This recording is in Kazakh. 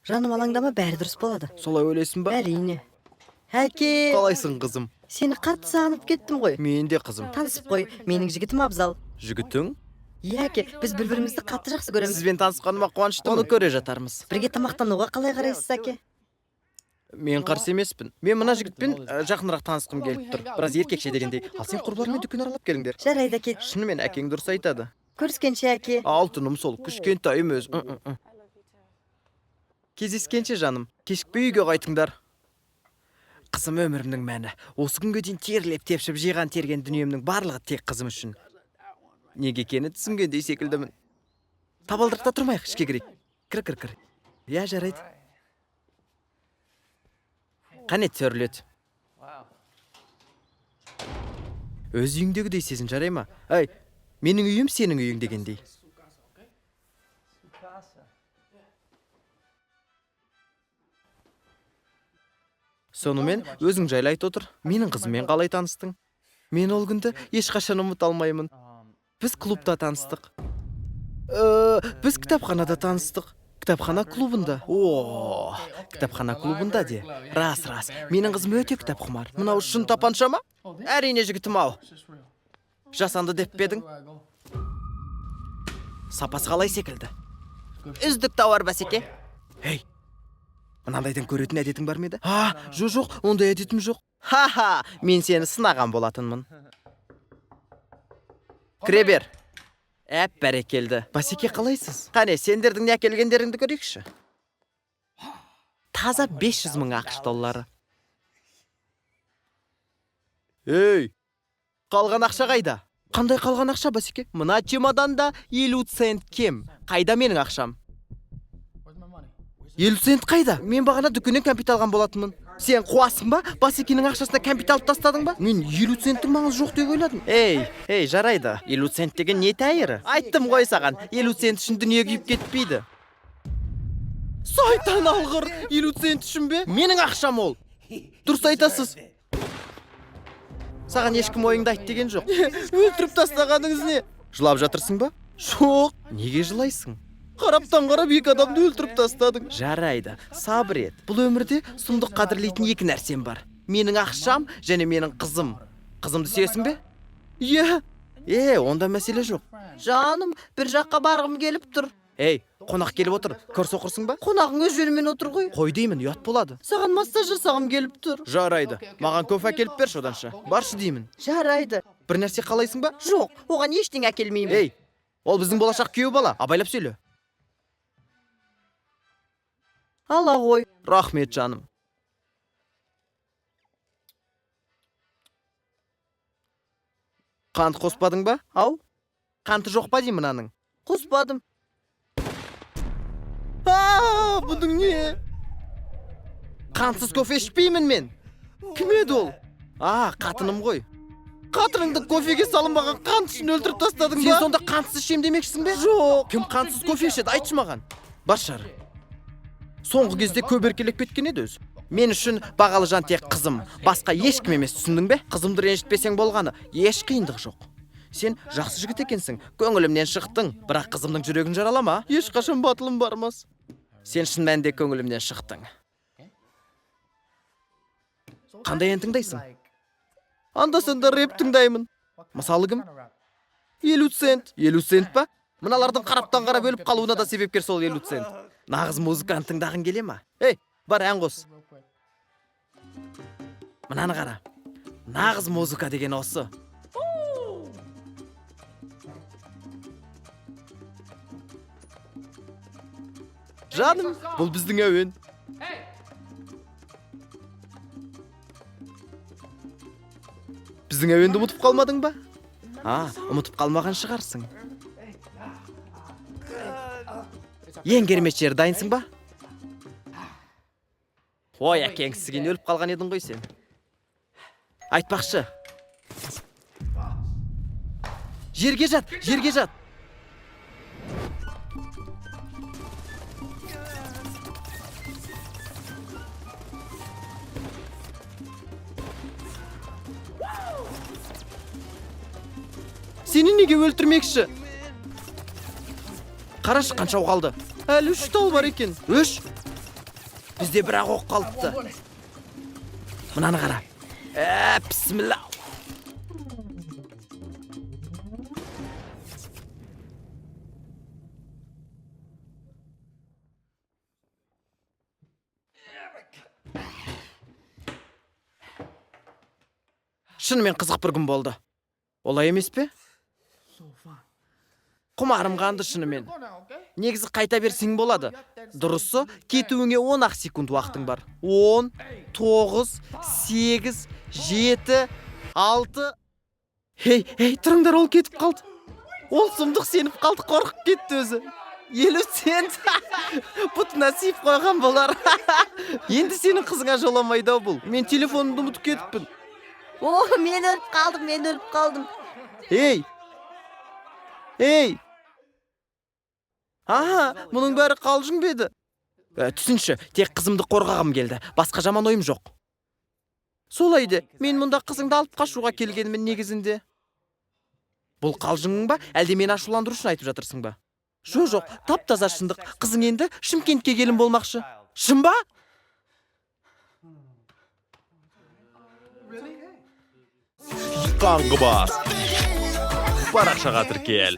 Жаным, алаңдама, бәрі дұрыс болады. Солай ойлайсың ба? Әрине. Әке! Қалайсың, қызым? Сені қатты сағынып кеттім ғой. Мен де, қызым. Танысып қой, менің жігітім Абзал. Жігітің? Иә, әке, біз бір бірімізді қатты жақсы көреміз. Сізбен танысқаныма қуаныштымын. Оны көре жатармыз. Бірге тамақтануға қалай қарайсыз, әке? Мен қарсы емеспін. Мен мына жігітпен жақынырақ танысқым келіп тұр. Біраз еркекше дегендей. Ал сен құрбылармен дүкен аралап келіңдер. Жарайды, әке. Шынымен әкең дұрыс айтады. Көріскенше, әке. Алтыным сол, кішкентайым өз. Кездескенше, жаным. Кешікпей үйге қайтыңдар. Қызым өмірімнің мәні. Осы күнге дейін терлеп тепшіп жиған терген дүниемнің барлығы тек қызым үшін. Неге екенін түсінгендей секілдімін. Табалдырықта тұрмайық, ішке кірейік. Кір, кір, кір. Иә, жарайды. Қане, төрлет. Өз үйіңдегідей сезін, жарай ма? Әй, менің үйім сенің үйің дегендей. Сонымен өзің жайлы айт отыр. Менің қызыммен қалай таныстың? Мен ол күнді ешқашан ұмыта алмаймын. Біз клубта таныстық. Біз кітапханада таныстық. Кітапхана клубында. О, кітапхана клубында де. Рас, рас. Менің қызым өте кітапқұмар. Мынау шын тапанша ма? Әрине, жігітім ау. Жасанды деп пе едің? Сапасы қалай секілді? Үздік тауар, бәсеке. Ей, мынандайдан көретін әдетің бар ма еді? А, жоқ, жоқ, ондай әдетім жоқ. Ха-ха, мен сені сынаған болатынмын. Кіре бер. Әп, бәрекелді. Басеке, қалайсыз? Қане, сендердің не әкелгендеріңді көрейікші. Таза 500 мың ақш доллары. Ей, қалған ақша қайда? Қандай қалған ақша, Басеке? Мына чемоданда 50 цент кем. Қайда менің ақшам? 50 цент қайда? Мен бағана дүкеннен кәмпит алған болатынмын. Сен қуасың ба? Басекенің ақшасына кәмпит алып тастадың ба? Мен 50 центтің маңызы жоқ деп ойладым. Ей, ей, жарайды. 50 цент деген не тәйірі? Айттым ғой саған, 50 цент үшін дүние күйіп кетпейді. Сайтан алғыр, 50 цент үшін бе? Менің ақшам ол. Дұрыс айтасыз. Саған ешкім ойыңды айт деген жоқ. Өлтіріп тастағаныңыз не? Жылап жатырсың ба? Жоқ. Неге жылайсың? Қараптан қарап екі адамды өлтіріп тастадың. Жарайды, сабыр ет. Бұл өмірде сұмдық қадірлейтін екі нәрсем бар. Менің ақшам және менің қызым. Қызымды сүйесің бе? Иә. Е, онда мәселе жоқ. Жаным, бір жаққа барғым келіп тұр. Ей, қонақ келіп отыр. Көр соқырсың ба? Қонағың өз жөнімен отыр ғой. Қой деймін, ұят болады. Саған массаж жасағым келіп тұр. Жарайды. Маған кофе әкеліп берші оданша. Баршы деймін. Жарайды. Бір нәрсе қалайсың ба? Жоқ, оған ештеңе әкелмеймін. Ей, ол біздің болашақ күйеу бала. Абайлап сөйле. Ала ғой. Рахмет, жаным. Қант қоспадың ба? Ау, Қанты жоқ па деймін мынаның? қоспадым. А, бұның не? Қантсыз кофе ішпеймін мен. Кім еді ол? А, қатыным ғой. Қатыныңды кофеге салынбаған қант үшін өлтіріп тастадың ба? Сен сонда қантсыз ішемін демекшісің бе? Жоқ. Кім қантсыз кофе ішеді? Айтшы маған. Бар шығар. Соңғы кезде көп еркелеп кеткен еді өзі. Мен үшін бағалы жан тек қызым, басқа ешкім емес, түсіндің бе? Қызымды ренжітпесең болғаны, еш қиындық жоқ. Сен жақсы жігіт екенсің, көңілімнен шықтың, бірақ қызымның жүрегін жаралама. Ешқашан батылым бармас. Сен шын мәнінде көңілімнен шықтың. Қандай ән тыңдайсың? Анда-санда рэп тыңдаймын. Мысалы кім? 50 цент. 50 цент па? Мыналардың қараптан қарап өліп қалуына да себепкер сол 50 цент. Нағыз музыканы тыңдағың келе ма? Ей, бар ән қос. Мынаны қара. Нағыз музыка деген осы. Жаным, бұл біздің әуен. Біздің әуенді ұмытып қалмадың ба? А, ұмытып қалмаған шығарсың. Ең керемет жері, дайынсың ба? Ой, әкең сізген өліп қалған едің ғой сен. Айтпақшы. Жерге жат, жерге жат. Сені неге өлтірмекші? Қарашы, қаншау қалды. Әлі 3 тал бар екен. 3? Бізде бір ақ оқ қалыпты. Мынаны қара. Ә, бісміллә. Шынымен қызық бір күн болды. Олай емес пе? Құмарым қанды шынымен. Негізі қайта берсең болады. Дұрысы, кетуіңе 10 ақ секунд уақытың бар. 10, 9, 8, 7, 6. Ей, ей, тұрыңдар, ол кетіп қалды. Ол сұмдық сеніп қалды, қорқып кетті өзі. 50 цент. Бұтына сиіп қойған болар. Енді сенің қызыңа жоламайды ау бұл. Мен телефонымды ұмытып кетіппін. О, мен өліп қалдым, мен өліп қалдым. Ей! Ей! Аха, мұның бәрі қалжың ба еді? Ә, түсінші, тек қызымды қорғағым келді. Басқа жаман ойым жоқ. Солай де, мен мұнда қызыңды алып қашуға келгенмін негізінде. Бұл қалжыңың ба, әлде мені ашуландыру үшін айтып жатырсың ба? Жоқ, тап-таза шындық. Қызың енді Шымкентке келін болмақшы. Шын ба? Қаңғыбас, парақшаға тіркел.